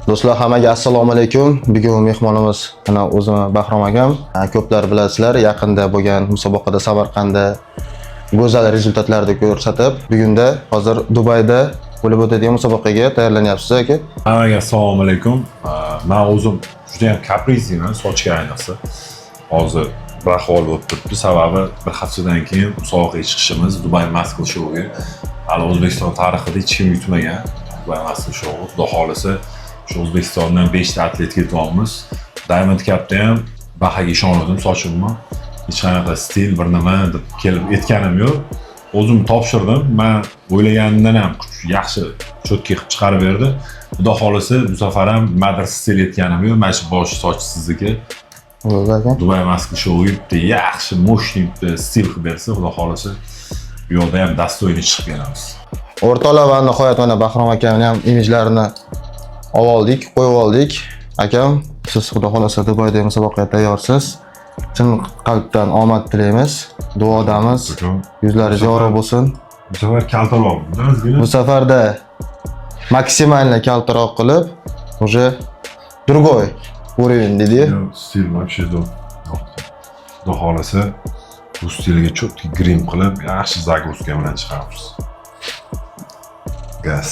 Do'stlar, hammaga assalomu alaykum. Bugun mehmonimiz mana o'zim, Bahrom akam. Ko'plar bilasizlar, yaqinda bo'lgan musobaqada Samarqandda go'zal результат larni ko'rsatib, bugunda hozir Dubayda bo'lib o'tadigan musobaqaga tayyorlanyapsiz, aka. Hammaga assalomu alaykum. Man o'zim juda ham капризный man, sochga ayniqsa. Hozir bir ahvol bo'lib turibdi. Sababi bir haftadan keyin musobaqaga chiqishimiz, Dubai Muscle Showga. Hali O'zbekiston tarixida hech kim yutmagan Dubai Muscle Show. Xudo xohlasa, shu O'zbekistondan 5 ta atlet ketyapmiz. Diamond Cupda ham bahaga ishondim sochimni. Hech qanaqa stil, bir nima deb kelib aytganim yo'q. O'zim topshirdim. Man o'ylaganimdan ham yaxshi, чётко qilib chiqarib berdi. Xudo xohlasa, bu safar ham nimadir stil aytganim yo'q. Mana shu bosh soch sizniki. Bo'ldi, aka. Dubai Muscle Show bitta yaxshi, мощный bitta stil qilib bersa, Xudo xohlasa, bu yoqda ham достойный chiqib kelamiz. O'rtoqlar va nihoyat mana Bahrom akamni ham imijlarini olib oldik, qo'yib oldik. Akam, siz, Xudo xohlasa, Dubayda musobaqaga tayyorsiz. Chin qalbdan omad tilaymiz. Duodamiz. Yuzlaringiz yorug' bo'lsin. Bu safar kaltaroq ozgina. Bu safarda максимально kaltaroq qilib, уже другой уровень deydi. Stil вообще zo'r. Xudo xohlasa, bu stilga четкий grim qilib, yaxshi загрузка bilan chiqamiz. Gaz.